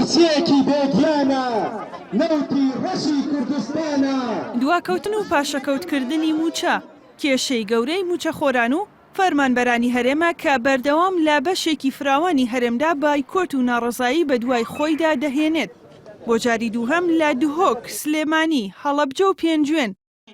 کورسیەکی بێ گیانە نەوتی ڕەشی کوردستانە. دواکەوتن و پاشەکەوتکردنی مووچە، کێشەی گەورەی مووچەخۆران و فەرمانبەرانی هەرێمە کە بەردەوام لە بەشێکی فراوانی هەرێمدا بایکۆت و ناڕەزایی بەدوای خۆیدا دەهێنێت. بۆ جاری دووهەم لە دهۆک، سلێمانی، هەڵەبجە و پێنجوێن،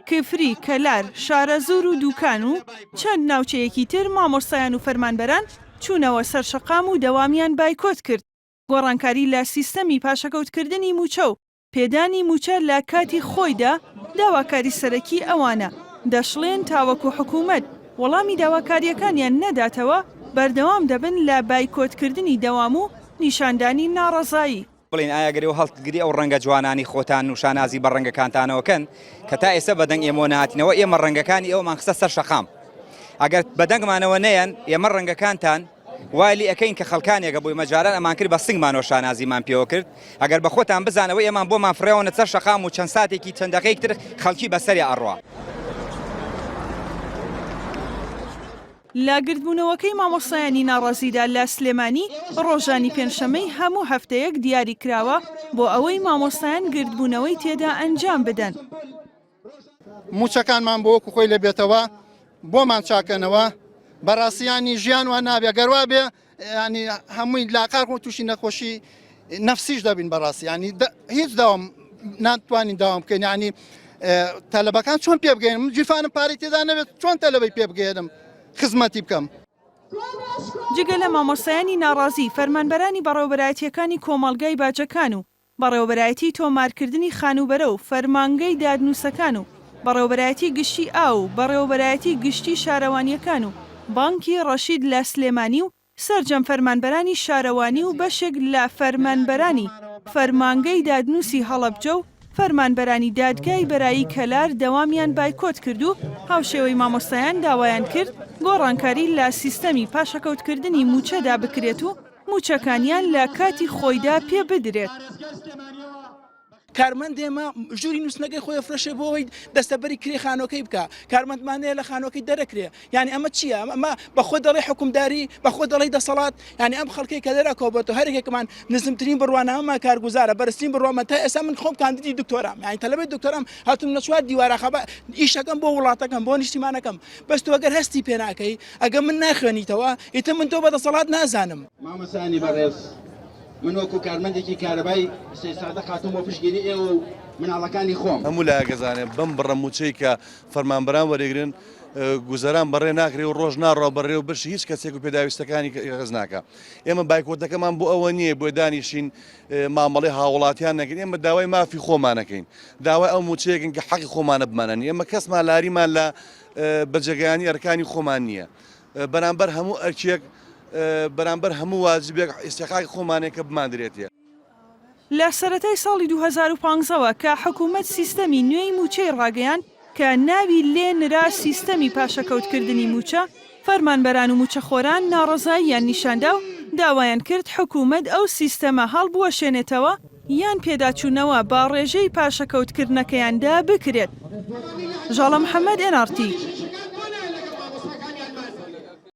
کفری، کەلار، شارەزوور و دوکان و چەند ناوچەیەکی تر مامۆستایان و فەرمانبەران چوونەوە سەر شەقام و دەوامیان بایکۆت کرد. گۆڕانکاری لە سیستەمی پاشەکەوتکردنی مووچە و پێدانی مووچە لە کاتی خۆیدا داواکاری سەرەکی ئەوانە، دەشڵێن تاوەکو حکومەت وەڵامی داواکارییەکانیان نەداتەوە بەردەوام دەبن لە بایکۆتکردنی دەوام و نیشاندانی ناڕەزایی. بڵێن ئایا گەر ئێوە هەڵگری ئەو ڕەنگە جوانانەی خۆتان و شانازی بە ڕەنگەکانتانەوە کەن کە تا ئێستا بەدەنگ ئێمەوە نەهاتینەوە ئێمە ڕەنگەکانی ئێوەمان خستە سەر شەقام ئەگەر بەدەنگمانەوە نەیەن ئێمە ڕەنگەکانتان وای لێ ئەکەین کە خەڵکانێکە بۆ ئێمە جاران ئەمان کرد بە سنگمانەوە شانازیمان پێوە کرد ئەگەر بە خۆتان بزانەوە ئێمان بۆمان فڕێوەنە سەر شەقام و چەند ساتێکی چەند دەقەیەک تر خەڵکی بەسەریا ئەڕوا. لە گردبوونەوەکەی مامۆستایانی ناڕازیدا لە سلێمانی ڕۆژانی پێنجشەممەی هەموو هەفتەیەک دیاری کراوە بۆ ئەوەی مامۆستایان گردبوونەوەی تێدا ئەنجام بدەن. مووچەکانمان بۆ وەکو خۆی لێ بێتەوە بۆمان چاکەنەوە بەڕاستی ینی ژیان وا نابێ گەر وا بێ ینی هەمووی لاقار خۆ تووشی نەخۆشی نەفسیش دەبین بەڕاستی ینی هیچ داوام ناتوانین داوام بکەین ینی تەلەبەکان چۆن پێ بگەێنم گیرفانم پارەی تێدا نەبێت چۆن تەلەبەی پێ بگەێنم خزمەتی بکەم. جگە لە مامۆستایانی ناڕازی، فەرمانبەرانی بەڕێوەبەرایەتییەکانی کۆمەڵگای باجەکان و بەڕێوەبەرایەتی تۆمارکردنی خانووبەرە و فەرمانگەی دادنووسەکان و بەڕێوەبەرایەتی گشتی ئاو و بەڕێوەبەرایەتی گشتی شارەوانییەکان و بانکی ڕەشید لە سلێمانی و سەرجەم فەرمانبەرانی شارەوانی و بەشێک لە فەرمانبەرانی فەرمانگەی دادنووسی هەڵەبجە و فەرمانبەرانی دادگای بەرایی کەلار دەوامیان بایکۆت کرد و هاوشێوەی مامۆستایان داوایان کرد گۆڕانکاری لە سیستەمی پاشەکەوتکردنی مووچەدا بکرێت و مووچەکانیان لە کاتی خۆیدا پێ بدرێت. کارمەند ئێمە ژووری نووسنەکەی خۆی ئەفرۆشێ بۆ ئەوەی دەستەبەری کرێ خانووەکەی بکا، کارمەندمان هەیە لە خانووەکەی دەرەکرێ، یانی ئەمە چییە؟ ئەمە بە خۆت دەڵێی حوکمداری، بە خۆت دەڵێی دەسەڵات، یانی ئەم خەڵکەی کە لێرە کۆبۆتەوە هەر یەکێکمان نزمترین بڕوانامەمان کارگوزارە، بەرزترین بڕوامان تا ئێستا من خۆم کاندیدی دکتۆرام، یانی تەلەبەی دکتۆرام هاتووم لە چوار دیوارا خەبا ئیشەکەم بۆ وڵاتەکەم بۆ نیشتیمانەکەم، بەس تۆ گەر هەستی پێ ناکەی، ئەگەر من ناخوێنیتەوە ئیتر من تۆ بە دەسەڵات نازانم. مامۆستایانی بەڕێز من وەکو کارمەندێکی کارەبای سەیدسادق هاتووم بۆ پشتگیری ئێوە و مناڵەکانی خۆم. هەموو لایەک ئەزانێ بەم بڕە مووچەی کە فەرمانبەران وەریگرن گوزەران بەڕێ ناکرێ و ڕۆژ ناڕوا بەڕێ و بەشی هیچ کەسێک و پێداویستەکانی کەس ناکا. ئێمە بایکۆتەکەمان بۆ ئەوە نییە بۆیە دانیشین مامەڵەی هاووڵاتیان نەکەین، ئێمە داوای مافی خۆمان ئەکەین، داوای ئەو مووچەیەکەین کە حەقی خۆمانە بمانەنی، ئێمە کەسمان لاریمان لە بەجێگەیاندنی ئەرکانی خۆمان نییە. بەرامبەر هەموو ئەرکێک بەرامبەر هەموو واجبێک ئیستیحقاقی خۆمانەیە کە بماندرێتێ. لە سەرەتای ساڵی 2015 وە کە حکومەت سیستەمی نوێی مووچەی ڕاگەیاند کە ناوی لێ نرا سیستەمی پاشەکەوتکردنی مووچە، فەرمانبەران و مووچەخۆران ناڕەزاییان نیشاندا و داوایان کرد حکومەت ئەو سیستەمە هەڵبوەشێنێتەوە یان پێداچوونەوە بە ڕێژەی پاشەکەوتکردنەکەیاندا بکرێت. ژاڵە محەمەد، ئێن ئاڕ تی.